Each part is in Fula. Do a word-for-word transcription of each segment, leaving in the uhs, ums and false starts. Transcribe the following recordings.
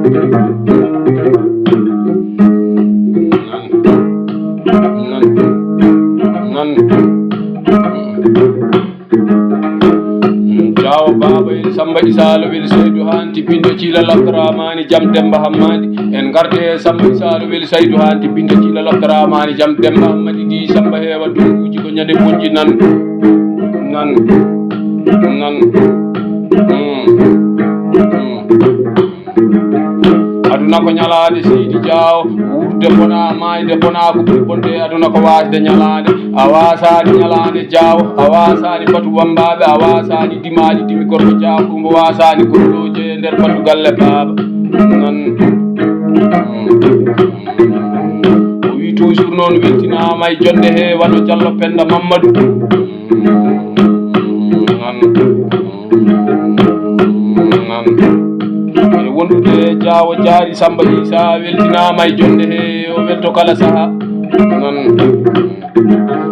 Nan. Nan. Nan. Jaawo Baaba El Samba Isaalo Wel Saydu Haanti Binta Ciila Labdaraamaani Jam Demba Hammadi. En ngarte e Samba Isaalo Wel Saydu Haanti Binta Ciila Labdaraamaani Jam Demba Hammadi di Samba Heewa Dunguuji ko ñande bonji nan. Nan. Nan. Mm. Mm. Aduna ko ñalaande seydi Jaawo, wuurde bona, maayde bona, ko ɓuri bonde e aduna ko waasde ñalaande. A waasaani ñalaande Jaawo, a waasaani batu wambaaɓe, a waasaani dimaaji dimi gorko Jaawo, ɗum o waasaani gollooje e nder batu galle baaba. Nan. O wi toujours noon weltinaama e jonde he wano Jallo Penda Mammadu. Nan. E wondude e Jaawo Jaari Samba Isa weltinaama e jonde he, o welto kala saha. Nan.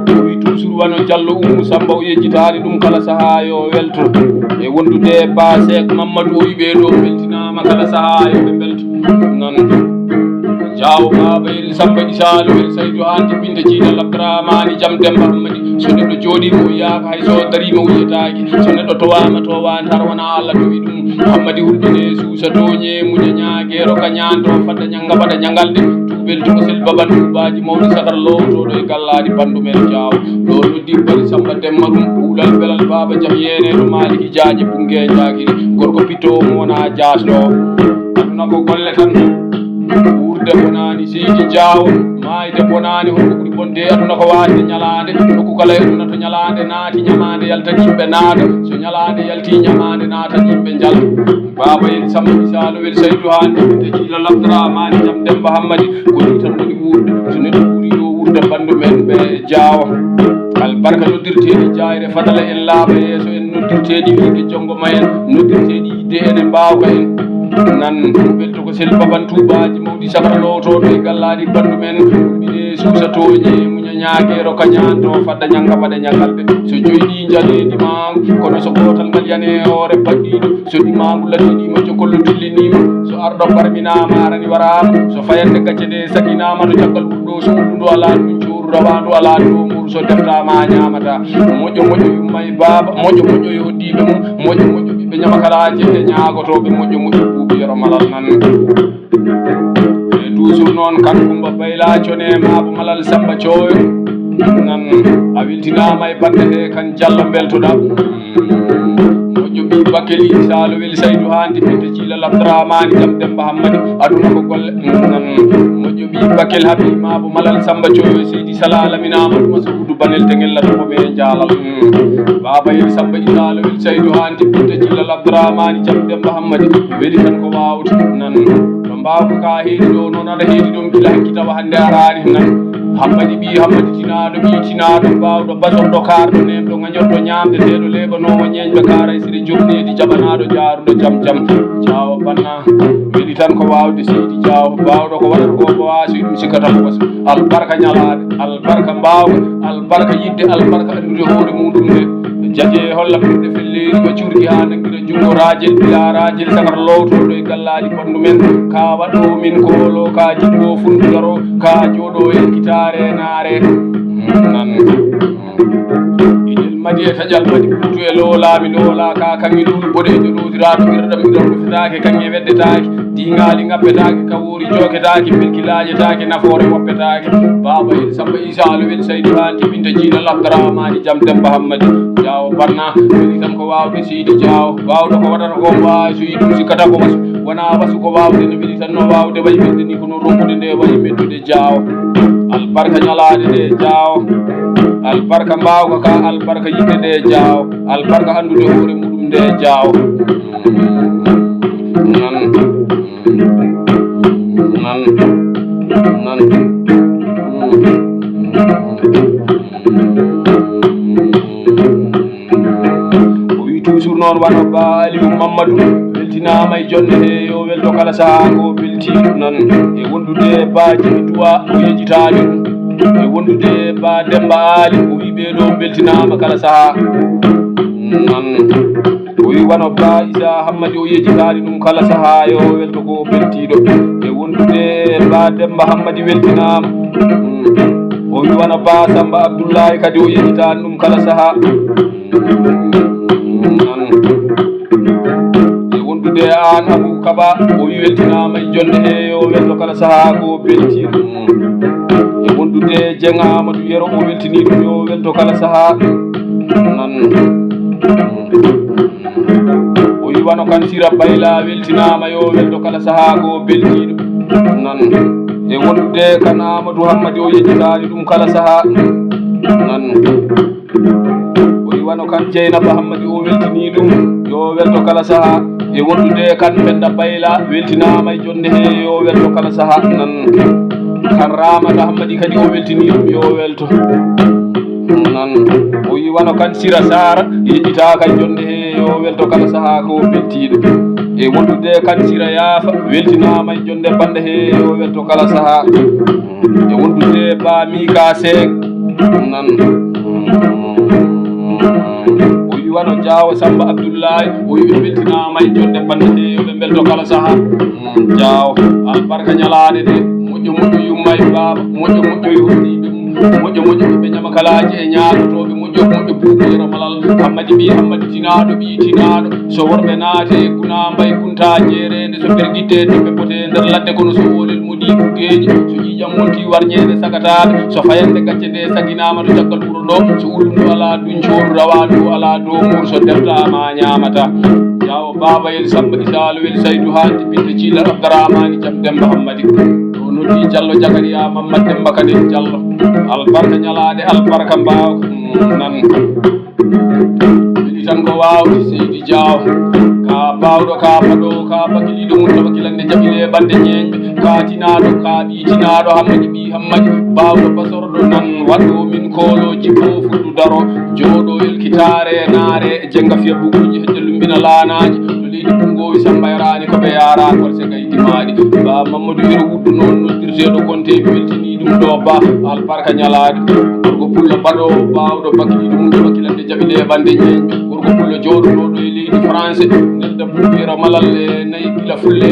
O wi toujours wano Jallo Umu Samba, o yejjitaani ɗum kala saha yo welto. E wondude e Ba Seek Mammadu, o wi ɓe ɗo weltinaama kala saha yo ɓe mbelto. Nan. Jaawo Baaba El Samba Isaalo El Saydu Haanti Binta Ciila Labdaraamaani Jam Demba Hammadi. So neɗɗo jooɗiima o yiyaaka, hay so o dariima o yiyetaake. So neɗɗo towaama toowaani, hara wonaa Allah towi ɗum. Hammadi hulɓinee suusa tooñee muña ñaageero ka ñaanto fadda ñannga mbaɗa ñanngalde. Tuubel tokosel baban tuubaaji mawɗi sagar lootooɗo e gallaadi banndu men Jaawo. Ɗo noddi bari Samba Demma ɗum ɓuulal belal Baaba Jam yeeneeɗo Maaliki Jaaji Bunge Jaagiri. Gorko pittoowo mo wonaa jaasnoowo. Aduna ko golle tan. Wuurde bonaani seydi Jaawo, maayde bonaani, holko ɓuri bonde e aduna ko waasde ñalaande. Nokku kala e aduna to ñalaande naati, ñamaande yaltat yimɓe naata. So ñalaande yalti, ñamaande naatat yimɓe njala. Baaba El Samba Isaalo Wel Saydu Haanti Binta Ciila Labdaraamaani Jam Demba Hammadi, ko ni tan woni wuurde. So neɗɗo wuuri yo wuurde banndu men ɓe Jaawo. Albarka noddirteeɗi jaayre fadala en laaɓa yeeso en noddirteeɗi wiige jonngo ma en noddirteeɗi yidde en e mbaawka en. Nan welto ko sel baban tuubaaji mawɗi sakara lootooɗo e gallaadi banndu men. Hulɓinee suusa tooñee muña ñaageero ka ñaanto fadda ñannga mbaɗa ñanngalde. So joyɗi njaleedi ma kono so gootal ngal yane hoore baɗɗiiɗo. So ɗi maangu laddiɗiima jokollo dilliniima. So arɗo barminaama arani waraama. So fayannde gacce nde sakinaama to caggal wurɗo so ullundo alaa ɗum cooru rawaandu alaa ɗum muuru so deftaama a ñaamata. Moƴƴo moƴƴo yumma e baaba moƴƴo moƴƴo e hoddiiɓe mum moƴƴo moƴƴo ɓiɓɓe ñama kalaaje e ñaagotooɓe moƴƴo moƴƴo buubi yero malal nan. E toujours noon kan Kumba Bayla Cone Maabo Malal Samba Cooyo nan a weltinaama e bannde he kan Jallo mbeltoɗaa. Moƴƴo ɓii Bakeli Saalo Weli Saydu Haandi Binta Ciila Labdaraamaani Jam Demba Hammadi aduna ko golle nan. Moƴƴo ɓii Bakel Habiib Maabo Malal Samba Cooyo Seydi Sala Lamine Amadou Masoudu Banel Tengel Lato ko ɓe jaalal. Baaba Yel Samba Isaalo Weli Saydu Haandi Binta Ciila Labdaraamaani Jam Demba Hammadi weli tan ko waawde nan. No mbaawka ka heedi ɗo noon aɗa heedi ɗum gila hanki tawa hannde araani nan. Hammadi ɓii Hammadi tinaaɗo ɓii tinaaɗo baawɗo basorɗo kaarɗo neemɗo ŋañorɗo ñaamde teeɗo leeɓanoowo ñeeñɓe kaaray sire jogneedi jaɓanaaɗo jaaruɗo jam jam. Jaawo banna weli tan ko waawde seydi jaawo baawɗo ko waɗata ko ko waasi ɗum sikkata ko wasu. Albarka ñalaade albarka mbaawka albarka yidde albarka anndude hoore muɗum nde. Jaje holla ɓiɓɓe felleeri ɓe cuurki haa nangira junngo raajel biya raajel sakar lowtooɗo e gallaali ɓanndu men. Ka waɗo min koolo ka jikko fundu daro ka jooɗo e kitaare naare. Nan. Idel madi e taƴal madi ɓuutu e loolaami loola ka kaŋŋe luulu boɗeejo lootiraaɗo ɓirɗam ɓirɗam rufetaake kaŋŋe weddetaake. Diŋaali ŋabbetaake kawoori jooketaake milki laajetaake nafoore woppetaake. Baaba en Samba Isa Alowel Saydu Haanti Binta Jiina Labdaraamaani Jam Demba Hammadi. Jaawo banna weli tan ko waawde seydi jaawo baawɗo ko waɗata ko waawi so yiɗum sikkata ko wasu wonaa wasu ko waawde no weli tan no waawde wayi welde ni kono ronkude nde wayi meddude jaawo. Albarka ñalaade nde jaawo albarka mbaawka ka albarka yimɓe nde jaawo albarka anndude hoore muɗum nde jaawo. Nan. Nan. Nan. O wi toujours noon wano ba Aliou Mamadou weltinaama e jonde he yo welto kala sahaa ko beltiiɗo nan e wondude e baaji mi duwa o yejitaani ɗum e wondude e ba Demba Ali o wi ɓeɗo beltinaama kala sahaa nan. O wi wano Ba Isa Hammadi, o yejitaani ɗum kala sahaa, yo welto ko beltiiɗo. E wondude Ba Demba Hammadi weltinaama. Mm. O wi wano Ba Samba Abdullahi kadi, o yejitaani ɗum kala sahaa. Mm. Nan. E wondude aan Abu Kaba, o wi weltinaama e jonde he, yo welto kala sahaa ko beltiiɗo. Mm. E wondude Jeng Amadou Yero, o weltinii ɗum, yo welto kala sahaa. Nan. O wi wano Kan Sira Bayla weltinaama, yo welto kala sahaa ko beltiiɗo. Nan. E wondude Kan Amadou Hammadi, o yejitaani ɗum kala sahaa. Nan. O wi wano Kan Jeynaba Hammadi, o weltinii ɗum, yo welto kala sahaa. E wondude Kan Penda Bayla weltinaama e jonde he, yo welto kala sahaa. Nan. Kan Ramata Hammadi kadi, o weltinii ɗum, yo welto. Nan. O wi wano Kan Sira Sara yejitaaka e jonde he, yo welto kala sahaa ko beltiiɗo. E wondude Kan Sira Yaafa weltinaama e jonde bannde he, yo welto kala sahaa. E wondude Ba Mika Seek. Nan. O wi wano Jaawo Samba Abdullahi, o wi ɓe beltinaama e jonde bannde he, yo ɓe belto kala sahaa. Mm, Jaawo, albarka ñalaaɗe ɗe, moƴƴo moƴƴo yumma e baaba, moƴƴo moƴƴo e hoɗiiɓe mum, moƴƴo moƴƴo ɓe ñamakalaaji e ñaagotooɓe, moƴƴo moƴƴo Buubu Yero Malal, Hammadi ɓii Hammadi tinaaɗo, ɓii tinaaɗo, so worɓe naate e Kuna Mbay Kunta Jeereende, so bergitte e toɓɓe pote e nder ladde kono so oolel mudii kugeeji, so ƴiiƴam wonti warñeende sagataaɓe, so fayannde gacce nde saginaama to caggal wuro ɗo, so ulludu alaa duñcooru, rawaaɗu alaa doomuuru, so deftaama a ñaamataa. Jaawo Baabayel Samba Isaalowel Saydu Haanti Binta Ciilal Abdaraamaani Jam Demba Hammadi. Ɗo noddi Jallo Jakariya Mamma Demba Kaden Jallo. Albarka ñalaaɗe, albarka mbaawka. Mm, nan. Weli tan ko waawde Seydi Jaawo. Ka baawɗo, ka paɗoowo, ka bakiliiɗo mum, to bakilannde jaɓi leeɓande ñeeñɓe. Ka tinaaɗo, ka ɓii tinaaɗo, Hammadi ɓii Hammadi. Baawɗo basorɗo nan, waɗɗo min koolooji, boo fulɗu daro. Jooɗo elkitaare naare, jennga fiya buguuji, hejja lumbina laanaaji. To leydi Bunngoowi Samba yaraani ko ɓe yaara, korse gaydi maaɗi. Ba Mamadou Yero Wuddu noon noddirteeɗo Konte, mi weltinii ɗum ɗo Ba, albarka ñalaaɗe. Gorko pullo baɗoowo baawɗo bakiliiɗo mum, to bakilannde jaɓi leeɓande ñeeñɓe. Gorko pullo jooɗotooɗo e leydi France, nelda Buubu Yero Malal e nayi gila fulle,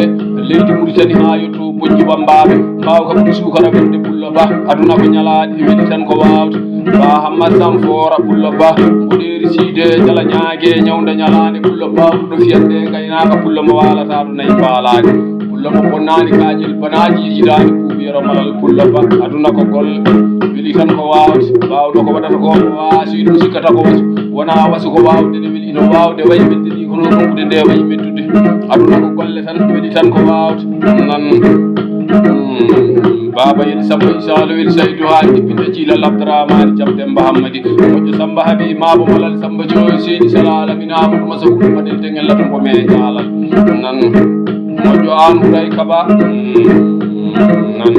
leydi Muritani haa yotto Bojji Bambaaɓe. Mbaawka ɓuri suukara welde pullo Ba, aduna ko ñalaaɗe, weli tan ko waawde. Ba Hammat Samfoora pullo Ba, mboɗeeri Siide jala ñaage, ñawnda ñalaande pullo baawɗo ɗo fiyande e ngaynaaka, pullo mo waalata ɗo nayi mbaalaade. Pullo mo bonnaani kaaƴel banaaji, yijidaani Buubu Yero Malal pullo Ba. Aduna ko golle, weli tan ko waawde. Baawɗo ko waɗata ko, mo waasi ɗum sikkata ko wasu. Wonaa wasu ko waawde ne weli, ino waawde wayi welde ni, kono ronkude nde wayi mettude. Aduna ko golle tan, weli tan ko waawde. Nan. Mm, Baaba Yel Samba Isalo Yel Saydu Haali, Binta Ciila Labdaraamaani, Jam Demba Hammadi. Moƴƴo Samba Habi, Maabo Malal Samba Jooyo, Seydi Sala Alamina, Amadou Masa Hudu Madel Tengel Lato Mbo Mee Jaalal. Nan. Moƴƴo Aamadu Ay Kaba. Mm, nan.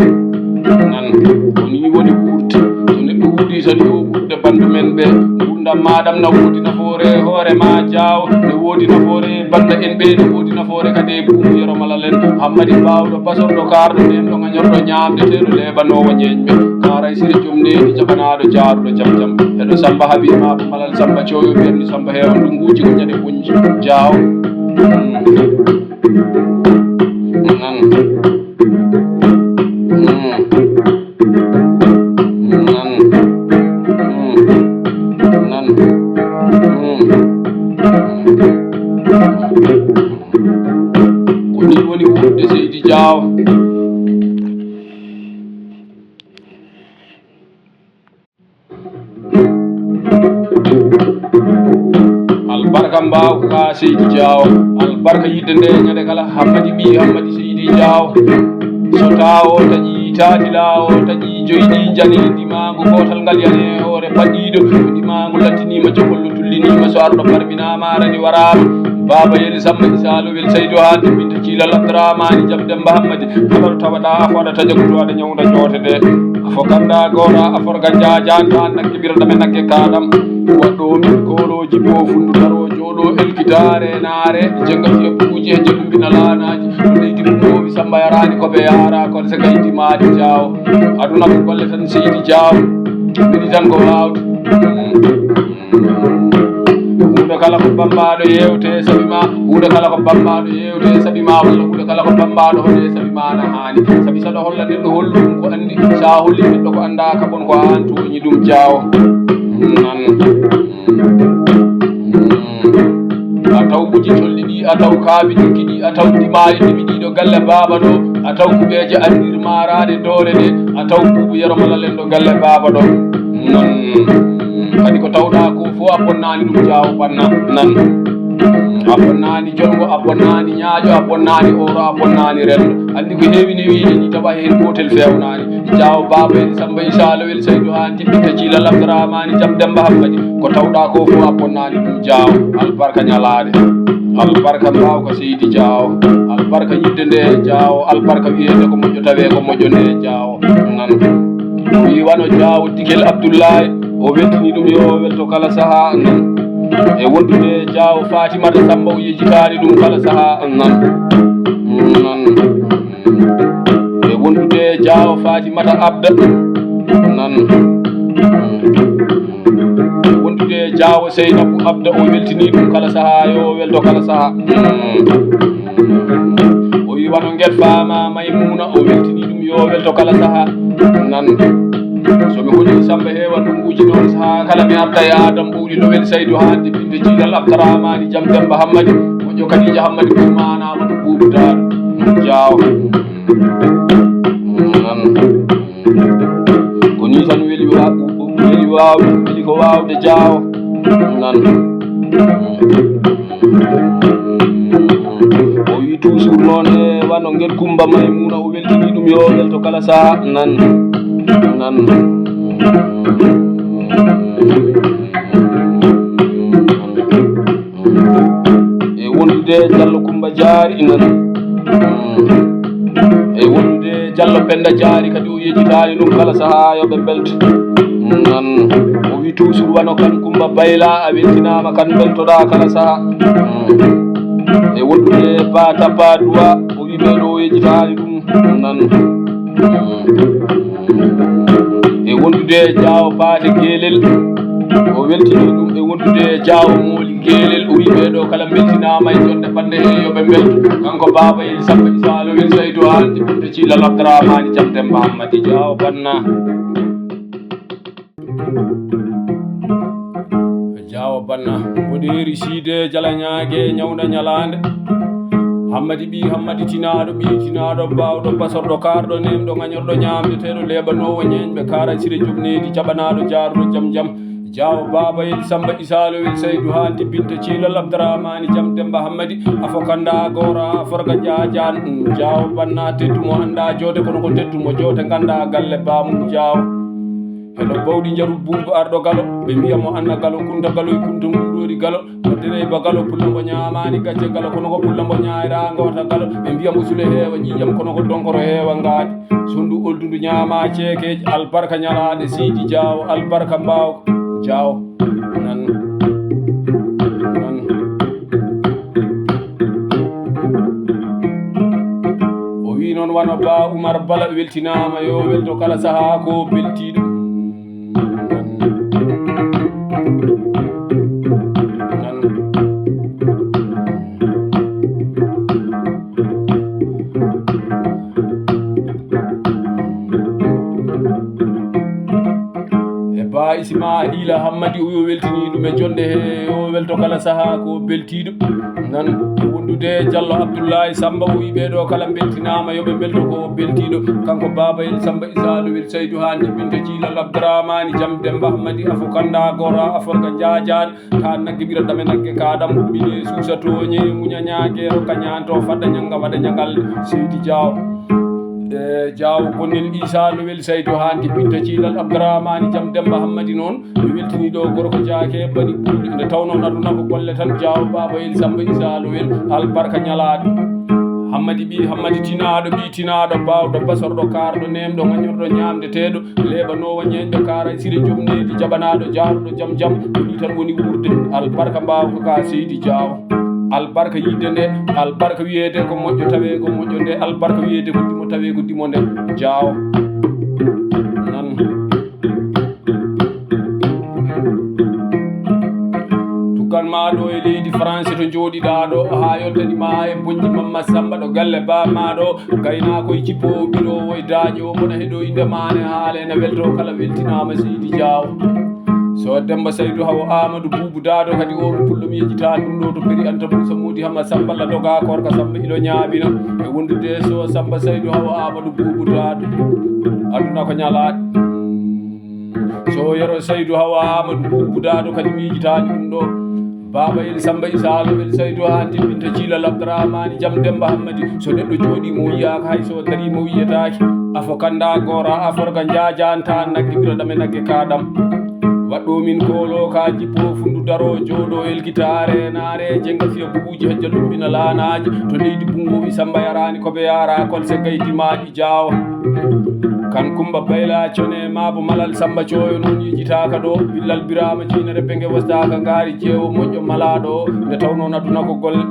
Nan. Ko nii woni wuurde. So neɗɗo wuuri tan yo wuurde bandu men ɓe. Ngurdam maaɗam na woodi nafoore, hoore ma jaawo. Ne woodi nafoore, banda en ɓe ne woodi nafoore kadi e Buubu Yero Malal en. Hammadi baawɗo basorɗo kaarɗo ɓen ɗo ŋañorɗo ñaamde teeɗo leeɓanoowo ñeeñɓe. Kaaray Sire joom needi jaɓanaaɗo jaaruɗo jam jam. Heɗo Samba Habi Maabo Malal Samba Cooyo ɓerni Samba Heewa ndunguuji ko ñande buñji. Jaawo. Mm. Nan. Mm. Nan. Mm. Nan. Mm. Ko nii woni wuurde Seydi Jaawo. Albarka mbaawka ka Seydi Jaawo. Albarka yidde nde ñande kala. Hammadi ɓii Hammadi Seydi Jaawo. So taawo taƴi, taati laawo taƴi, joyi ɗi njani, dimaangu gootal ngal yani e hoore baɗɗiiɗo. Dimaangu lattiniima, jokollo tulliniima, so arɗo barminaama, arani waraama. Baaba Yeli Samba Isalo Wel Saydu Haali, Binta Ciila Labdaraamaani, Jam Demba Hammadi. Kala ɗo tawaɗa, a fooɗata, jaggutu aɗa ñawnda joote ɗe. A fo ganda gora, a forga jaaja, ta nagge bira dame nagge kaɗam. Waɗɗo min kooloji bo fundu taro jooɗo elkitaare naare, jenga fiya buuji e jeɗu mbina laanaaji. To leydi mum ɗo wi Samba yaraani ko ɓe yaara, kon se gaydi maadi jaawo. Aduna ko golle tan seydi jaawo. Wini tan ko waawde. Hunde Kala ko bammbaaɗo yewte sabi ma, huunde kala ko bammbaaɗo yewte sabi ma, walla huunde kala ko bammbaaɗo hone sabi ma na haani. Sabi saɗa holla neɗɗo hollu ɗum ko anndi, sa holli neɗɗo ko annda ka bon ko an tooñi ɗum jaawo. Nan. A taw buji colli ɗi, a taw kaabi jukki ɗi, a taw dimaali ɗiɓi ɗiɗo galle baaba ɗo, a taw kuɓeeje anndir maaraade doole ɗe, a taw buubu yero mala lendo galle baaba ɗo. Non. Kadi ko tawɗa ko fof a bonnaani ɗum jaawo banna. Nan. A bonnaani jolngo, a bonnaani ñaaƴo, a bonnaani ooro, a bonnaani renndo. Anndi ko heewi ne wiyi ni tawa heen gootel feewnaani. Jaawo baaba en Samba Issa Lowel Saydu haa tippita ciilal Abdourahmani Jam Demba Hammadi. Ko tawɗa ko fof a bonnaani ɗum jaawo. Albarka ñalaade. Albarka mbaawka seydi jaawo. Albarka yidde nde jaawo. Albarka wiyeede ko moƴƴo tawee ko moƴƴo nde jaawo. Nan. O wii wano jaawo Digel Abdullahi. O weltini ɗum yo o welto kala sahaa nan. E wondude jaawo Fatimata Samba o yejitaani ɗum kala sahaa nan. Nan. E wondude jaawo Fatimata Abda nan. E wondude jaawo Seynabu Abda o weltini ɗum kala sahaa yo welto kala sahaa. O wi wano ngel faama Maymuna o weltini ɗum yo welto kala sahaa nan. So mi holi Samba heewa ndunguuji noon sahaa kala mi arda e Adam ɓowli Lowel Saydu haa tippinde ciilal Abdarahmani Jam Demba Hammadi moƴƴo Kadija Hammadi ko maanaama no buubu daaɗo jaawo. Nan. Ko nii tan weli wa-, weli waaw-, weli ko waawde jaawo. Nan. O wi toujours noon e wano ngel Kumba Maymuna o weltini ɗum yo welto kala sahaa. Nan. Nan. E wondude Jallo Kumba Jaari nan. E wondude Jallo Penda Jaari kadi o yejitaani ɗum kala sahaa yo ɓe mbelto. Nan. O wi toujours wano kan Kumba Bayla a weltinaama kan mbeltoɗa kala sahaa. E wondude Ba Tapa Duwa o wi ɓeɗo o yejitaani ɗum. Nan. E wondude jaawo paate geelel o weltini ɗum e wondude jaawo mooli geelel o wi ɓeɗo kala mbeltinaama e jonde bande e yo ɓe mbelto kanko baaba en Samba Issa Lowel Saydu haalde ɓiɓɓe ciilal Abdarahmani Jam Demba Hammadi jaawo banna. Jaawo banna mboɗeeri siide jalañaage ñawnda ñalaande. Hammadi ɓii Hammadi tinaaɗo ɓii tinaaɗo baawɗo basorɗo kaarɗo neemɗo ŋañorɗo ñaamdeteeɗo leeɓanoowo ñeeñɓe kaara sire jom needi jaɓanaaɗo jaarɗo jam jam. Jaawo baaba el Samba Issa Lowel Saydu haa tibbinta ciilal Abdarahmani Jam Demba Hammadi afo kannda goora forga jaajaan. Jaawo banna teddu mo annda joode kono ko teddu mo joote ngannda galle baamum jaawo. Heno bawɗi njaru buubu arɗo galo ɓe mbiya mo anna galo kunta galo e kunta nguurori galo mo dereyba galo pulla mbo ñaamaani gacce galo kono ko pulla mbo ñaayra ngoota galo ɓe mbiya mo sule heewa ƴiiƴam kono ko donkoro heewa ngaadi sondu oldundu ñaama ceekeeji albarka ñalaaɗe seydi jaawo albarka mbaaw jaawo nan nan. O wi noon wano ba Umar Bala weltinaama yo welto kala sahaa ko beltiiɗo. E ba Ismaila Hammadi o yo weltini ɗum e jonde he o welto kala sahaa ko beltiiɗo. Nan e wondude Jallo Abdullahi Samba o wi ɓeɗo kala beltinaama yo ɓe belto ko beltiiɗo kanko baaba en Samba Issa Lowel Saydu haa jibbinta ciilal Abdarahmani Jam Demba Hammadi afo kannda goora aforka jaajaan ta nagge ɓira dame nagge kaɗam huɓɓine suusa tooñe muña ñaage rokka ñaanto fadda ñanga waɗa ñagal seydi jaawo. E jaawo gonnel Issa Lowel Saydu haa jibbinta ciilal Abdarahmani Jam Demba Hammadi noon mi weltini ɗo gorko jaake bani buuɗi nde tawno aduna ko golle tan jaawo baaba en Samba Issa Lowel albarka ñalaaɗo. Hammadi ɓii Hammadi tinaaɗo ɓii tinaaɗo baawɗo basorɗo kaarɗo neemɗo ŋañorɗo ñaamdeteeɗo leeɓanoowo ñeeñɗo kaaray sire jom needi jaɓanaaɗo jaaruɗo jam jam ko nii tan woni wuurde albarka mbaawka ka seydi jaawo. Albarka yidde nde albarka wiyeede ko moƴƴo tawee ko moƴƴo nde albarka wiyeede ko dimo tawee ko dimo nde jaawo. Nan. Tukan ma ɗo e France to njooɗiɗaa ɗo, haa yoltani ma e Bonji Mamma Samba ɗo galle ba ma ɗo. Gaynaako e cippo ɓiro woy daaƴo, mboɗa heɗo innde ma ne haale na welto kala weltinaama Seydi Jaawo. So Demba Saydu Hawa Amadou Buubu Daado kadi o ɗum pullo mi yejjitaani ɗum ɗo to Peri Anta Muusa Moodi Hama Samba la doga korka Samba ilo ñaabina. E wondude so Samba Saydu Hawa Amadou Buubu Daado. Aduna ko ñalaaɗe. So yero Saydu Hawa Amadou Buubu Daado kadi mi yejjitaani ɗum ɗo. Baaba El Samba Isa Lowel Saydu Hanti Binta Jiila Labdaraamaani Jam Demba Hammadi. So neɗɗo jooɗii mo yiyaaka hay so darii mo wiyetaaki. Afo kanda gora aforga njaajanta nagge ɓiro ɗame nagge kaɗam. Waɗɗo min koolo ka jippo fundu daro jooɗo elkitaare naare jenga fiya buguuji hajja lumbina laanaaji. To leydi bungo wi Samba yaraani ko ɓe yara kolse gaydi maaɗi jaawa. Kan Kumba Bayla Cone maabo Malal Samba Cooyo noon yejjitaaka ɗo. Billal Biraama Jiinere Penge wostaaka ngaari jeewo moƴƴo malaaɗo. Nde tawnoo aduna ko golle.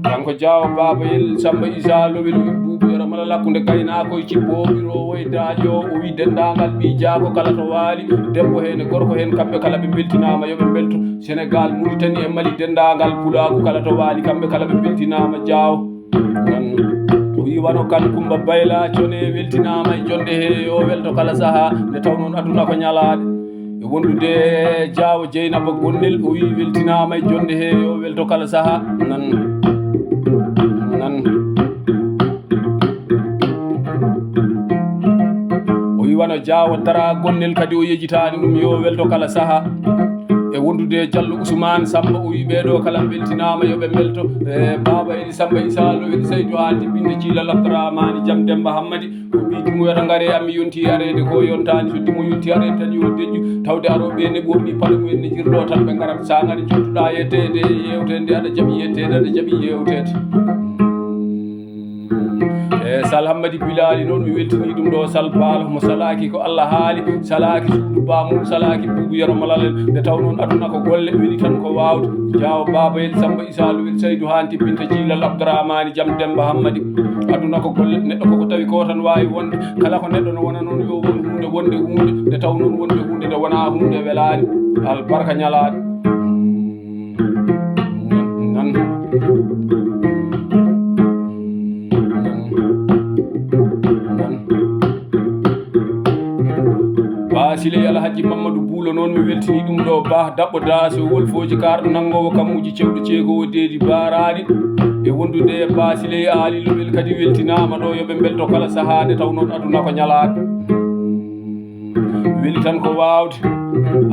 Kanko Jaawo Baaba Yel Samba Isa Lowel wi Buubu Yero Malal hakkunde gaynaako e cippo ɓiro woy daaƴo o wi denndaangal ɓii jaako kala to waali. Debbo heen e gorko heen kamɓe kala ɓe mbeltinaama yo ɓe mbelto. Senegaal, Muritani e Mali denndaangal pulaaku kala to waali kamɓe kala ɓe mbeltinaama Jaawo. Nan o wi wano kan Kumba Bayla Cone weltinaama e jonde he yo welto kala saha nde taw noon aduna ko ñalaaɗe. E wondude Jaawo Jeynaba Gonnel o wi weltinaama e jonde he yo welto kala saha. Nan nan o wi wano Jaawo Dara Gonnel kadi o yejjitaani ɗum yo welto kala saha. E wondude Jallo Usmaan Samba o wi ɓeeɗo kala mbeltinaama yo ɓe mbelto. E Baaba Eli Samba Isa Lowel Saydu Hanti Binde Jiila Labdaraamaani Jam Demba Hammadi. Ko ɓii dimo yota ngare ammi yonti areede ko yontaani so dimo yonti areede tan yo deƴƴu tawde arooɓe ne ɓorni paɗe mumen ne jirlo tan ɓe ngarat sa ngari jottuɗa yetteede e yewteede aɗa jaɓi yetteede aɗa jaɓi yewteede. E Sal Hammadi Bilali noon mi weltini ɗum ɗo Sal Baalo mo salaaki ko Allah haali salaaki suudu bamum salaaki buubu yero malalen nde taw noon aduna ko golle weli tan ko waawde. Jaawo Baaba El Samba Isa Luwel Saydu Hanti Binta Jiilal Abdurahmani Jam Demba Hammadi. Aduna ko golle neɗɗo koko tawi ko tan waawi wonde kala ko neɗɗo no wona noon yo won huunde wonde huunde nde taw noon wonde huunde nde wona huunde welaani. Albarka ñalaaɗe. Nan. Nan. Nan. Basiley Alhaji Mamadou Buulo noon mi weltini ɗum ɗo Bah Daɓɓo Daso wolfooji kaarɗo nanngoowo kammuuji cewɗo ceekoowo deedi baaraaɗi e wondude e Basiley Aali Lowel kadi weltinaama ɗo yo ɓe mbelto kala sahaa nde taw noon aduna ko ñalaaɗe. Weli tan ko waawde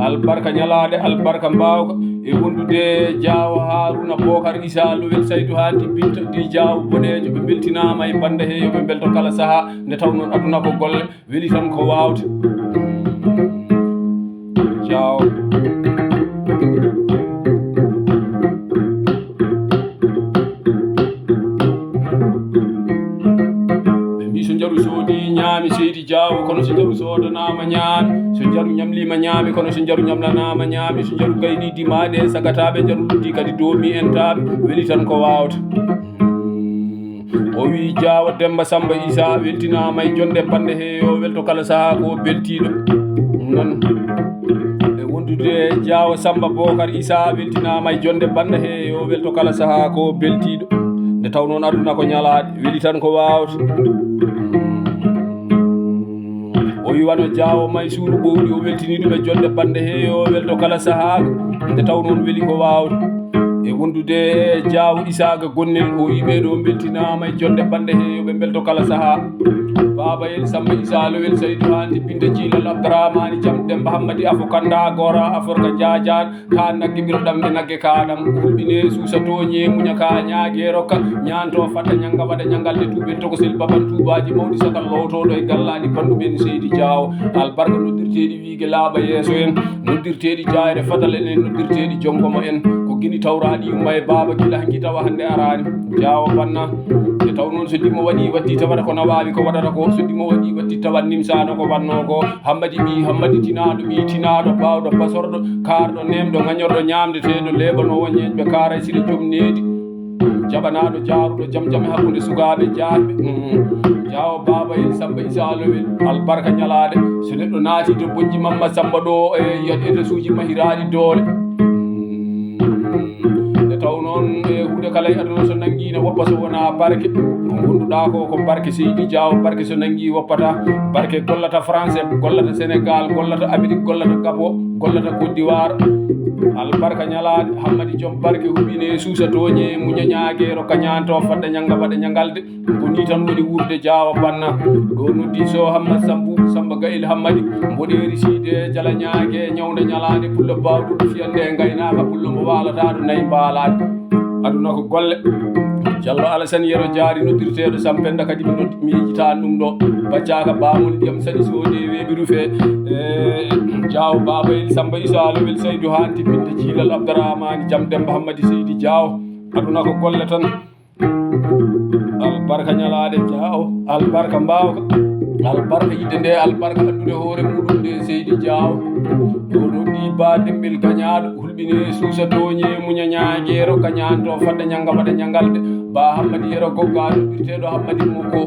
albarka ñalaaɗe albarka mbaawka e wondude Jaawo Haaruna Bookar Isa Lowel Saydu Hanti Binta ɗi Jaawo boɗeejo ɓe mbeltinaama e bannda he yo ɓe mbelto kala sahaa nde taw noon aduna ko golle. Weli tan ko waawde. Jaawo. Ɓe mbi so njaru soodi ñaami seydi jaawo kono so njaru soodanaama ñaami so njaru ñamliima ñaami kono so njaru ñamlanaama ñaami so njaru gayniidi maaɗe sagataaɓe njaru luddi kadi doomi en taaɓe weli tan ko waawde. O wi Jaawo Demba Samba Isa weltinaama e jonde bannde he yo welto kala sahaa ko beltiiɗo. Noon e wondude Jaawo Samba Bookar Isa weltinaama e jonde bannde he yo welto kala sahaa ko beltiiɗo. Nde taw noon aduna ko ñalaaɗe weli tan ko waawde. O wi wano Jaawo Maysuuru Ɓowɗi o weltini ɗum e jonde bannde he yo welto kala sahaa nde taw noon weli ko waawde. E wondude e Jaawo Isaaga Gonnel o wi ɓeeɗo mbeltinaama e jonde bannde he yo ɓe mbelto kala sahaa. Baaba El Samba Isa Lowel Saydu Hanti Binta Jiilal Abdurahmani Jam Demba Hammadi Afo Kanda Gora Aforka Jaajaar. Ka nagge ɓiro ɗamde nagge kaɗam hulɓine suusa tooñe muña ka ñaage rokka ñaanto fadda ñanga waɗa ñangal de tuubel tokosel baban tuubaji mawɗi sakal lowtoɗo e gallaɗi banduɓen seydi jaawo albarka noddirteɗi wiige laaɓa yeeso en noddirteɗi jayre fatal en en noddirteɗi jongomo en ko gini tawraɗi yumma e baaba gila hanki tawa hande arani jaawo banna nde taw noon so dimo waɗi watti tawata ko na wawi ko waɗata ko so dimo waɗi watti tawat nimsano ko wanno ko hammadi ɓi hammadi tinaɗo ɓi tinaɗo bawɗo basorɗo kaarɗo nemɗo gañorɗo ñamdeteɗo leeɓanowo ñeeñɓe kaaray sire joom needi jaɓanaɗo jaaruɗo jam jam e hakkude sukaaɓe jaaɓe jaawo baaba en samba isa lowel albarka ñalaaɗe so neɗɗo naati to bojji mamma samba ɗo e yiyat e resuuji mahiraaɗi doole Kala e aduna so nanngi ne woppa so wonaa barke. Ko ngonduɗaa ko, ko barke Seydi Diaw, barke so nanngi woppata. Barke gollata France, gollata Sénégal, gollata Amérique, gollata Gabon, gollata Côte d'Ivoire. Albarka ñalaade, Hammadi joom barke, huɓine, suusa, tooñe, muña, ñaage, rokka, ñaanto, fadda, ñannga, waɗa, ñanngalde. Ko nii tan woni wuurde Diaw banna. Ɗo noddi so Hammad Sambu, Samba Gayel Hammadi. Mboɗeeri siide, jala ñaage, ñawnda ñalaande, pullo baawɗo fiyande, ngaynaaka pullo mo waalata ɗo nayi mbaalaade. Aduna ko golle. Jallo Alassane Yero Jaari noddirteeɗo Sampenda kadi mi noddi, mi yejjitaani ɗum ɗo. Baccaaka baamol ndiyam saɗi soode weeɓi rufe. E, Diaw Babayel Samba Issa Lowel Saydu Haanti Binta Jiilal Abdarahmani Jam Demba Hammadi Seydi Diaw. Aduna ko golle tan. Albarka ñalaade Diaw, albarka mbaawka, albarka yiɗde nde, albarka anndude hoore muɗum nde Seydi Diaw. Ɗo noddi ba Dembel gañaaɗo, hulɓine suusa tooñe, muña ñaageero, kañaanto fadde ñannga waɗa ñanngalde. Ba Hammadi Yero Gogga, noddirteeɗo Hammadi Moko,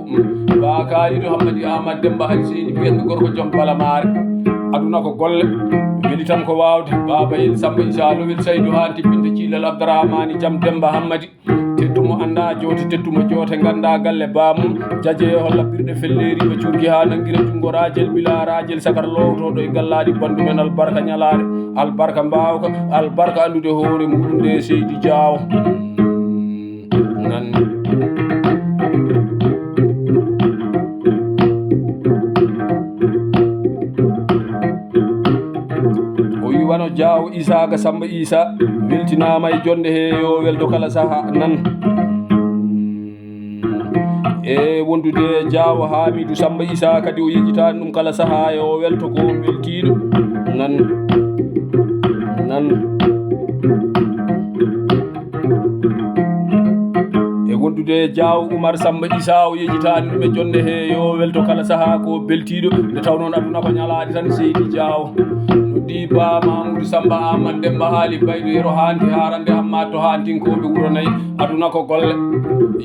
ba Kaalido Hammadi Ahmad Demba Alseyni, mbiyatmi gorko joom balamaare. Aduna ko golle, weli tan ko waawde. Baaba El Samba Issa Lowel Saydu Haanti Binta Ciilal Abdarahmani Jam Demba Hammadi. Tedduma annda joote, tedduma joote ngannda galle baamum. Jaje holla birɗe felleeri ɓe curki haa nangira junngo raajel bila raajel sakar lowtoɗo e gallaaɗi bandu men albarka ñalaare, albarka mbaawka, albarka anndude hoore muɗum nde Seydi Diaw. Nan. O wi wano Diaw Isaaga Samba Issa weltinaama e jonde he yo welto kala saha nan. E wondude Diaw Hamidou Samba Issa kadi o yejjitaani ɗum kala saha yo welto ko beltiiɗo nan. Nan. E wondude Diaw Oumar Samba Issa o yejjitaani ɗum e jonde he yo welto kala saha ko beltiiɗo. Nde taw noon aduna ko ñalaade tan Seydi Diaw. Noddi ba Mamoudou Samba Aman Demba Haali Baydo Yero Haanti Haarande Hamma to Haantinkooɓe wuro nayi. Aduna ko golle.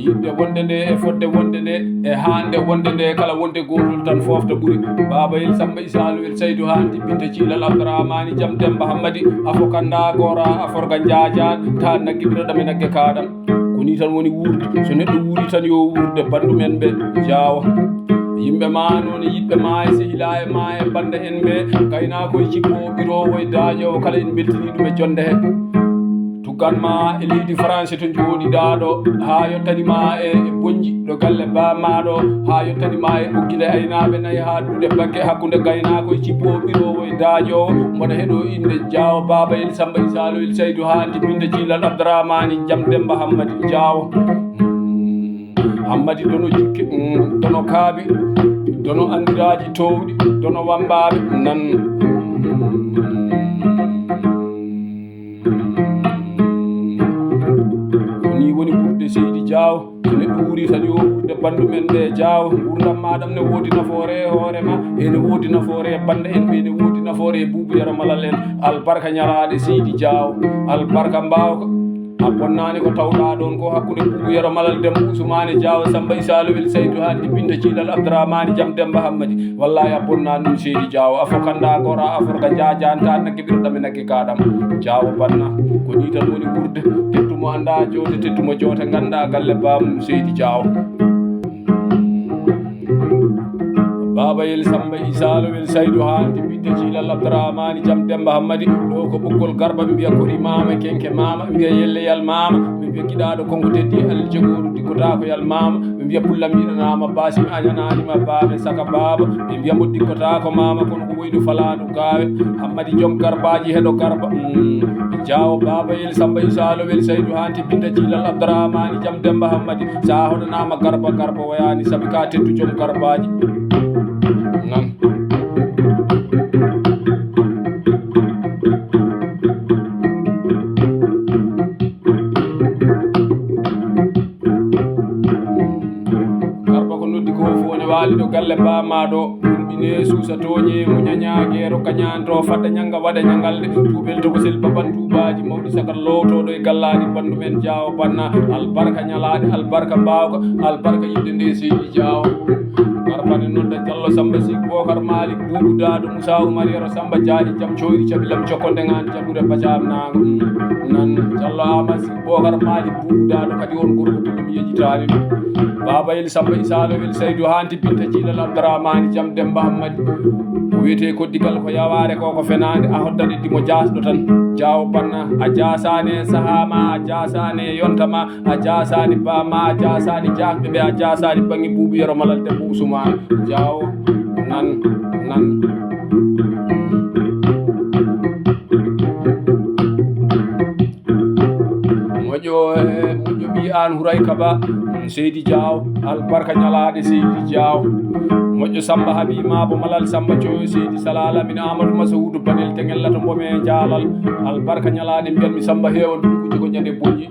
Yiɗde wonde nde e fodde wonde nde e haande wonde nde kala wonde gootol tan foofta ɓuri. Baaba El Samba Issa Lowel Saydu Haanti Binta Ciilal Abdarahmani Jam Demba Hammadi. Afo kanda gora aforga jaaja ta nagge biro ɗam e nagge kaɗam. Ko nii tan woni wuurde. So neɗɗo wuuri tan yo wuurde bandu men ɓe Diaw. Yimɓe ma noon e yiɗɓe ma e sehilaaɓe ma e bannda en ɓe. Gaynaakoye jippo ɓiroowo e daaƴoowo kala en mbeltini ɗum e jonde he. Tuggan ma e leydi France to njooɗiɗaa ɗo haa yottani ma e, e Bonji ɗo galle ba ma ɗo haa yottani ma e Ɓoggile aynaaɓe nayi haa duɗe bakke hakkunde gaynaakoye jippo ɓiroowo e daaƴoowo mboɗa heɗo innde Diaw Baaba El Samba Issa Lowel Saydu Haanti Binta Ciilal Abdarahmani Jam Demba Hammadi Diaw. Hammadi dono jikke, mm, dono kaaɓe, dono anndiraaji toowɗi, dono wammbaaɓe nan. Ko nii woni ɓurde Seydi Diaw. So neɗɗo wuuri tan yo ɓurde bandu men ɓe Diaw. Nguurndam ma ɗam ne woodi nafoore e hoore ma, ene woodi nafoore e bannda en ɓe, ene woodi nafoore e Buubu Yero Malal en. Albarka ñalaaɗe Seydi Diaw, albarka mbaawka. A bonnaani ko tawɗaa ɗoon ko hakkunde Buubu Yero Malal Demba Usmaane Diaw Samba Issa Lowel Saydu Haanti Binta Ciilal Abdarahmani Jam Demba Hammadi. Wallahi a bonnaani ɗum Seydi Diaw. Afo kanda gora aforga jaajanta nagge ɓiro ɗam e nagge kaɗam. Diaw banna. Ko nii tan woni ɓurde. Tettumo annda joote, tettumo joote ngannda galle baamum Seydi Diaw. Baaba Yel Samba Issa Lowel Saydu Haanti Binta Ciilal Abdarahmani Jam Demba Hammadi. Ɗo ko ɓoggol Garba ɓe mbiya Kori Maama, Kenke Maama, ɓe mbiya Yelle Yal Maama, ɓe mbiya Giɗaaɗo Konko Teddi Alil Jogooru Diggotako Yal Maama, ɓe mbiya Pulla Miɗanaama Basim Añanaanima Baabe Saka Baaba, ɓe mbiya Mo Diggotaako Maama kono ko woydu falaandu gaawe. Hammadi Joom Garbaaji heɗo Garba. Mm. Jaawo Baaba Yel Samba Issa Lowel Saydu Haanti Binta Ciilal Abdarahmani Jam Demba Hammadi. Sa hoɗanaama Garba, Garba woyaani sabi ka teddu joom garbaaji. Nan. Garba ko noddi ko fof ne waali ɗo galle ba ma ɗo. Hulɓine suusa tooñe muña ñaage rokka ñaanto fadda ñanga waɗa ñangalde. Tuubel to ko sel baban tuubaaji mawɗi sagar lowtoɗo e gallaaɗi bandu men Jaawo banna. Albarka ñalaaɗe, albarka mbaawka, albarka yiɗde nde seydi Jaawo. Garba ne nodda Jallo Samba Sik Bokar Malik Buubu Daado, Musa Umar Yero Samba Jaali, jam coyri cabilam cokkonde ngaan, jaɓude bacaam naango. Mm, nan, Jallo Amasi, Bookar Malik Buubu Daado, kadi on gorko ɓulɗo mi yejitaani ɗum. Baaba Yel Samba Isaalo Wel Saydu Haanti Binta Jiilal Abdurahmaani Jam Demba Hammadi. Ko wiyetee koddigal ko yawaare ko, ko fenaande, a hoddat eddi mo jaasɗo tan. Jaawo banna, a jaasaani e sahaa ma, a jaasaani e yonta ma, a jaasaani ba ma, a jaasaani jaasɓe ɓe, a jaasaani baŋŋe Buubu Yero Malal Demba Usmaan. Jaawo nan, nan. Moƴƴo, eh, moƴƴo ɓii aan Huray Kaba, mm, Seydi Jaaw, albarka ñalaaɗe Seydi Jaaw. Moƴƴo Samba Habi Maabo Malal Samba Coyo Seydi Salala min Amadou Masawudu Banel Teŋel Lato Mbome Jaalal. Albarka ñalaaɗe mbiyatmi Samba heewa ndunguji ko ñande boñi.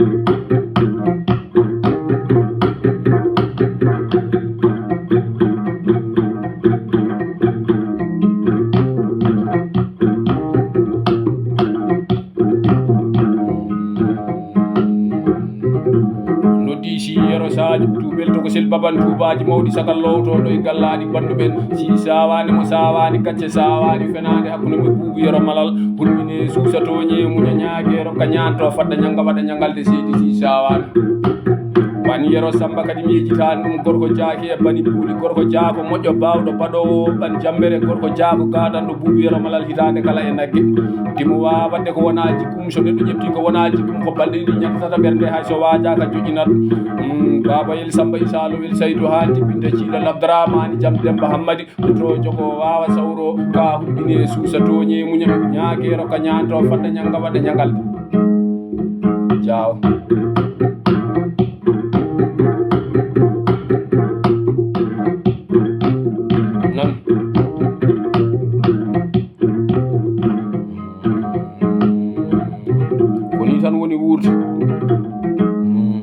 Noddi si Yero Sadio Tuubel to ko sel baban tuubaaji mawɗi sagal lowtooɗo e gallaaɗi banndum'en. Si saawaani mo saawaani gacce saawaani fenaande hakkunde mo Buubu Yero Malal. Hulɓine suusa tooñe muña ñaage rokka ñaanto fadda ñannga waɗa ñanngalde seydi si saawaani. Ban Yero Samba kadi mi yejitaani ɗum gorko jaaki e bani buuli gorko jaako moƴƴo baawɗo baɗoowo ɓan jammbere gorko jaako gaadanɗo Buubu Yero Malal hitaande kala e nagge. Timo waawa waɗde ko wonaa jikku mum, so neɗɗo ƴeftii ko wonaa jikku mum, ko balɗe ɗiɗi ñakkatata ɓernde, hay so waajaaka joƴƴinat. Mm, Baaba Yel Samba Isaalo Wel Saydu Haanti Binta Ciilal Abdurahmaani Jam Demba Hammadi, to jogo waawa sawro, ka hulɓini e suusa tooñi e muña, ñaage rokka ñaanto fadda ñannga waɗa ñanngal. Jaaw. Nan. Ko ni tan woni wuurdi. Mm.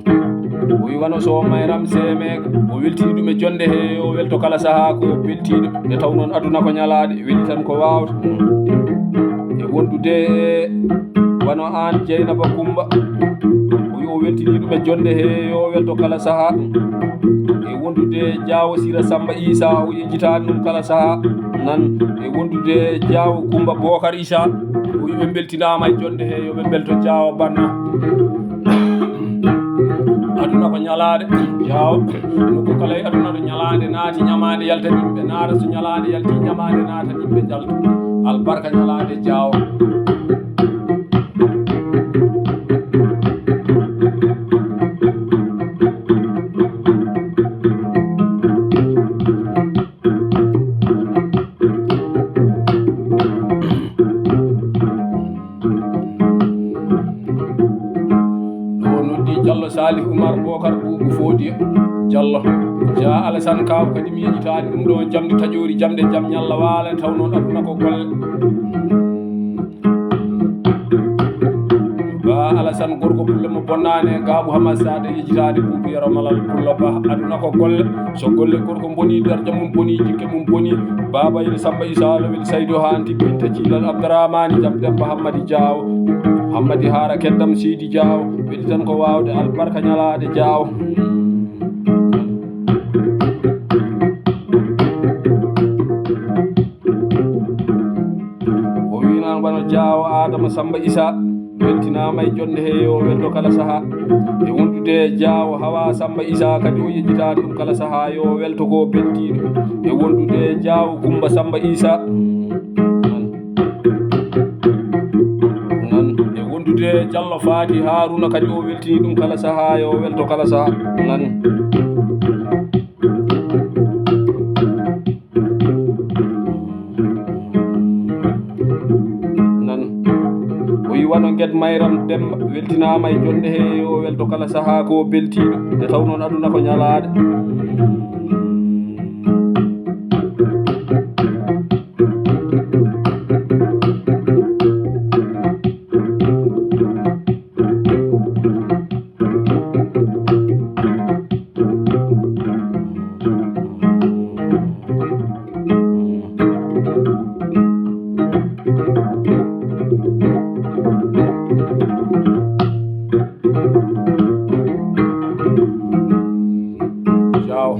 O wi wano so mayram seemeeka, o weltini ɗum e jonde he, yo welto kala sahaa ko beltiiɗo. Nde taw noon aduna ko ñalaaɗe, weli tan ko waawta. Mm. E wondude e wano aan Jeynaba Kumba. O wi o weltini ɗum e jonde he, yo welto kala sahaa. E wondude e Jaawo Sira Samba Isa, o yejjitaani ɗum kala sahaa. Nan e wondude e Jaawo Kumba Bokar Isa, o wi ɓe mbeltinaama e jonde he, yo ɓe mbelto Jaawo Banna. Aduna ko ñalaaɗe, Jaawo. Nokku kala e aduna ɗo ñalaaɗe naati, ñamaande yalta, yimɓe naata. So ñalaaɗe yalti, ñamaande naata, yimɓe njalta. Albarka ñalaaɗe, Jaawo. Ɗo noddi Jallo Salih Oumar Bokar Boubou Fodiya Jallo. Ja Alassane Kaw kadi mi yejitaani ɗum ɗo jamdi taƴoori jamde jam ñalla waala taw noon aduna ko golle. Ba Alassane gorko pulle mo bonnaane Gaabu Hamad Sade yejitaade Buubu Yero Malal Pullo Ba aduna ko golle. So golle gorko boni darja mum boni jikke mum boni. Baaba Yel Samba Isa Lowel Saydu Haanti Binta Ciilal Abdurahmani Jam Demba Hammadi Jaawo. Hammadi Haara Keddam Seydi Jaawo. Weli tan ko waawde albarka ñalaaɗe Jaawo. O wi noon wano Jaawo Adama Samba Isa weltinaama e jonde he yo welto kala sahaa. E wondude e Jaawo Hawa Samba Isa kadi o yejjitaani ɗum kala sahaa yo welto ko beltiiɗo. E wondude e Jaawo Kumba Samba Isa. Nan. E wondude e Jallo Faati Haaruna kadi o weltini ɗum kala sahaa yo welto kala sahaa. Nan. Nan. O wi wano Get Mayram Demba weltinaama e jonde he yo welto kala sahaa ko beltiiɗo. Nde taw noon aduna ko ñalaaɗe. Ciao.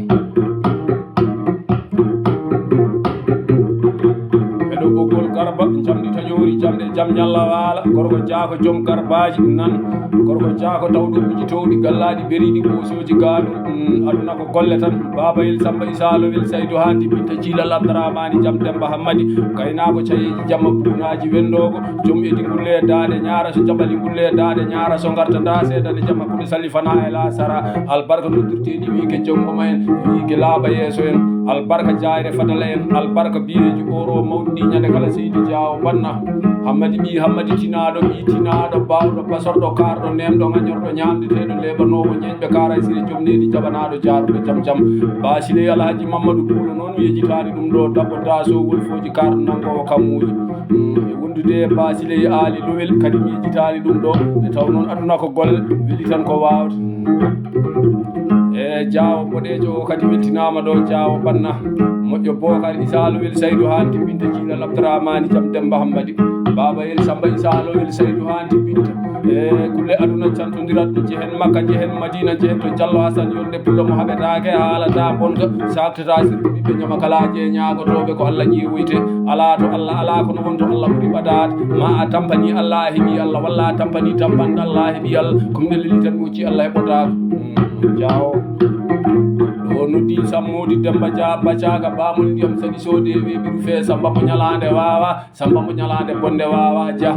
Jamdi taƴoori jamɗe jam ñalla waala. Gorko jaako joom garbaaji nan. Gorko jaako tawɗo uji towɗi gallaaɗi beriiɗi ɓoosooji gaandu. Mm, aduna ko golle tan. Baabayel Samba Isa Lowel Saydu Haanti Binta Ciilal Abdaraamaani Jam Demba Hammadi. Kaynaako cayeeji jamma buunaaji wendoogo. Joom edi ngulle daaɗe ñaara so jaɓali ngulle daaɗe ñaara so ngarta nda seedane jamma kono salifana e la sara. Albarka noddirteeɗi wiige jom koma en, wiige laaɓa yeeso en. Albarka jaayre fadala en, albarka biyeeji oro mawɗi ɗi ñande kala seydi jaawo banna. Hammadi ɓii Hammadi tinaaɗo, ɓii tinaaɗo, baawɗo, basorɗo, kaarɗo, neemɗo, ŋañorɗo, ñaamdeteeɗo, leeɓanoowo, ñeeñɓe, kaaraysire, joom needi, jaɓanaaɗo, jaaruɗo, jam jam. Baasile Alhaji Mammadu Puulo noon mi yejitaani ɗum ɗo, dabbo daasowol fooji, kaarɗo nanngoowo kammuuji. Mm, e wondude e Baasile e Aali Lowel kadi mi yejitaani ɗum ɗo. Nde taw noon aduna ko golle, weli tan ko waawde. E jaawo boɗeejo o kadi weltinaama ɗo, jaawo banna. Moƴƴo Bookar Isa Lowel Saydu Haanti Binta Jiilal Abdurahmaani Jam Demba Hammadi. Baabayel Samba Isa Lowel Saydu Haanti Binta. E kulle aduna cantondirat, njehen Makka, njehen Madina, njehen to Jallo Hasan, yolnde pullo mo haɓetaake, haalata bonka, saaktata sirɗo ɓiɓɓe ñama kalaaje e ñaagotooɓe ko Allah ƴeewoyte. Alaa to Allah alaa, kono won to Allah ɓuri ɓadaade. Ma a tampani Allah a heɓi Allah, walla a tampani tampanɗe Allah a heɓi Allah. Ko mi leli tan mi hocci Allah heɓotaako. Mm, jaawo. Ɗo noddi Sammoodi Demba Dia Bacaaga, baamol ndiyam saɗi soode e weeɓiru fee Samba mo ñalaande waawa. Samba mo ñalaande bonde waawa jah.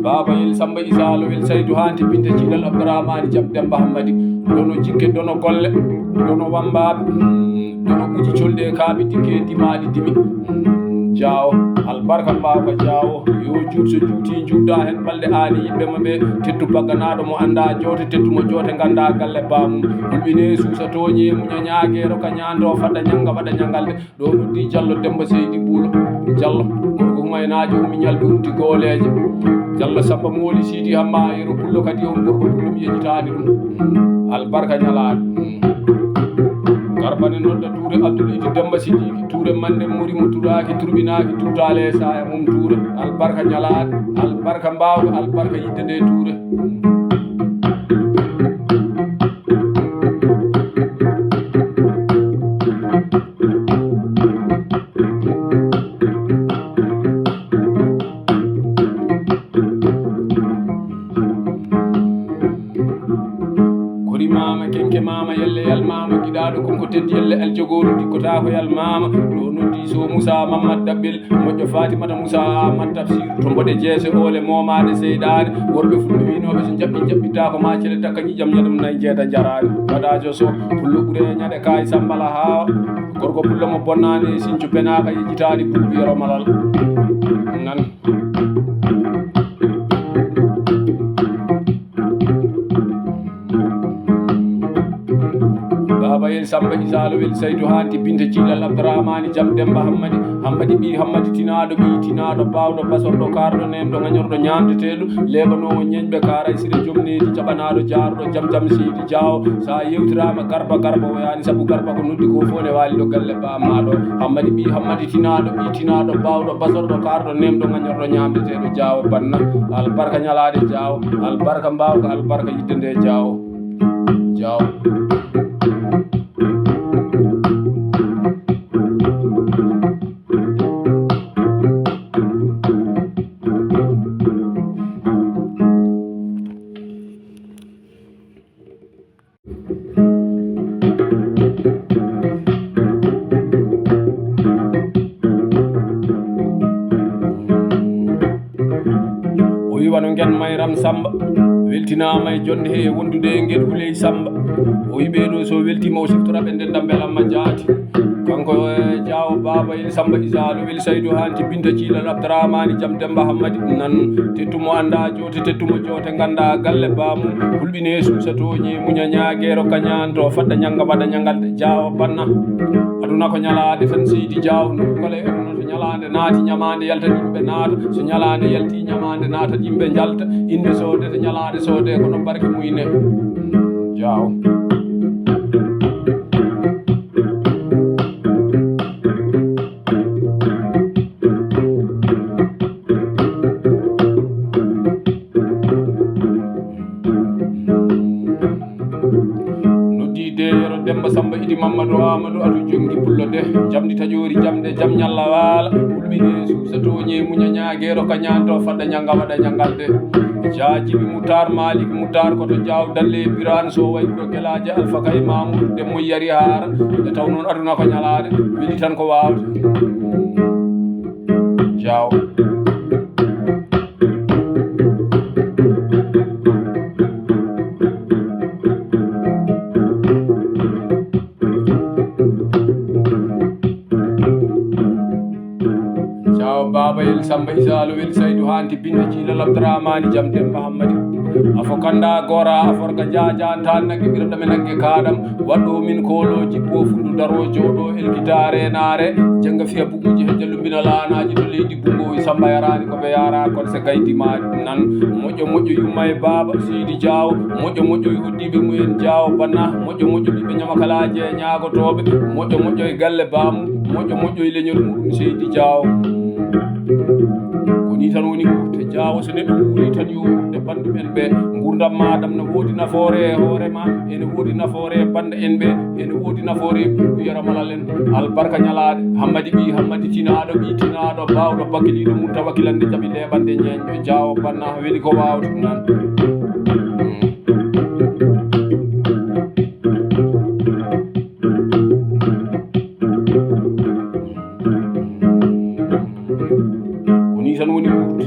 Baabayel Samba Isa Lowel Saydu Haanti Binta Ciilal Abdurahmaani Jam Demba Hammadi. Dono jikke, dono golle, dono wambaaɓe, mm, dono ɓuji colɗi e kaaɓi dikke e dimaaɗi dimi. Mm, jaawo, albarka mbaawka jaawo. Yo juut so juuti, juutda heen balɗe aani yiɓɓe ma ɓe. Tettu bagganaaɗo mo anndaa joote, tettu mo joote nganndaa galle baamum. Hulɓinee suusa tooñee muña ñaageero ka ñaandoo fadda ñannga waɗa ñanngalde. Ɗo noddi Jallo Demba Seydi Buulo. Jallo, gorko humaynaajo umi ñalbi umti gooleeje. Jallo Samba Mooli Siidi Hamma Yero Pullo kadi on gorko Pullo mi yejitaani ɗum. Albarka ñalaaɗo. Garba ne nodda Tuure Abdul Idi Demba Sidiki. Tuure mande muri mo turaaki, turbinaaki, tuutaale e saaya mum Tuure. Albarka ñalaaɗo, albarka mbaawka, albarka yidde nde Tuure. Kori maama, kenke maama, yelle yal maama, giɗaaɗo kon ko teddi, yelle aljogooru dikkotaako yal maama. Ɗo noddi so Moussa Mamadou Dabbel, moƴƴo Fatimata Moussa Ahmad Tafsir, to mboɗe jeese oole moomaade seyɗaane. Worɓe fulɓe wiinooɓe so njaɓɓi njaɓɓitaako ma cele dakka ñiƴam ñadum nayi jeeda njaraani. Wadaajo so pullo ɓure ñaɗe kaay sambala haawa. Gorko pullo mo bonnaani e sinco penaaka yejjitaani buubi yoro malal. Nan. Baabayel Samba Isa Lowel Saydu Haanti Binta Ciilal Abdurahmaani Jam Demba Hammadi. Hammadi ɓii Hammadi tinaaɗo, ɓii tinaaɗo, baawɗo, basorɗo, kaarɗo, neemɗo, ŋañorɗo, ñaamdeteeɗo, leeɓanoowo ñeeñɓe, kaaraysire, joom needi, jaɓanaaɗo, jaaruɗo, jam jam seydi jaawo. So a yewtiraama Garba, Garba woyaani, sabu Garba ko noddi ko fof ne waali ɗo galle ba ma ɗo. Hammadi ɓii Hammadi tinaaɗo, ɓii tinaaɗo, baawɗo, basorɗo, kaarɗo, neemɗo, ŋañorɗo, ñaamdeteeɗo, jaawo banna. Albarka ñalaade jaawo, albarka mbaawka, albarka yidde nde jaawo. Jaawo. O wi wano ngen Mayram Samba, weltinaama e jonde he e wondude e ngel Huley Samba. O wi ɓee ɗo so weltiima o siftora ɓe ndendam mbelamma jaati. Kanko e jaawo baaba en Samba Isa Lowel Saydu Haanti Binta Ciilal Abdurahmaani Jam Demba Hammadi nan tettu mo anndaa joote, tettu mo joote nganndaa galle baamum. Hulɓinee suusa tooñee muña ñaageero kañaanto fadda ñannga waɗa ñanngalde jaawo banna. Aduna ko ñalaande tan seydi jaawo nokku kala e aduna to ñalaande naati ñamaande yalta yimɓe naata. So ñalaande yalti ñamaande naata yimɓe njalta. Innde soodete ñalaande soodee kono barke muyne. Jaawo. Noddi de Yero Demba Samba Idi Mamadou Amadou To jonngi pullo de, jamdi taƴoori jamde, jam ñalla waala. Hulɓine suusa tooñe muña ñaageero ka ñaanto fadda ñanga waɗa ñangalde. Jaajibi Mutar, Malik Mutar, ko to Jaaw Dalle Biraan, so way wuro Gelaaje, Alfa Kay Mamudu, Demmo Yari Haara. Nde taw noon aduna ko ñalaade, weli tan ko waawde. Jaaw. Jaaw Baaba El Samba Isaalo El Saydu Haanti Binde Jiila Labdaraamaani Jam Demba Hammadi. Afo kanda gora aforka jaaja tan nagge ɓira ɗame nagge kaɗam. Waɗɗo min koolooji boofundu daro jooɗo elkitaare naare. Jannga fiya buguuji hejja lumbina laanaaji to leydi bungo e Samba yaraani ko ɓe yara kon se gaydi ma nan. Moƴƴo moƴƴo yumma e baaba Seydi Jaawo. Moƴƴo moƴƴo e hoddiiɓe mumen Jaawo Banna. Moƴƴo moƴƴo ɓiɓɓe ñamakalaaje e ñaagotooɓe. Moƴƴo moƴƴo e galle baamu. Moƴƴo moƴƴo e leñol muɗum Seydi Jaawo. Ko ni tan woni wuurde Jaawo, so neɗɗo wuuri tan yo wuurde banndum en ɓe. Nguurndam ma ɗam na woodi nafoore e hoore ma, ene woodi nafoore e bannda en ɓe, ene woodi nafoore e ɓuuɓu yara malal en. Albarka ñalaaɗe, Hammadi ɓii Hammadi tinaaɗo, ɓii tinaaɗo, baawɗo bakiliiɗo mum tawa kilande jaɓi leeɓande ñeeñɗo Jaawo Banna weli ko waawde nan. Ko ni tan woni wuurde.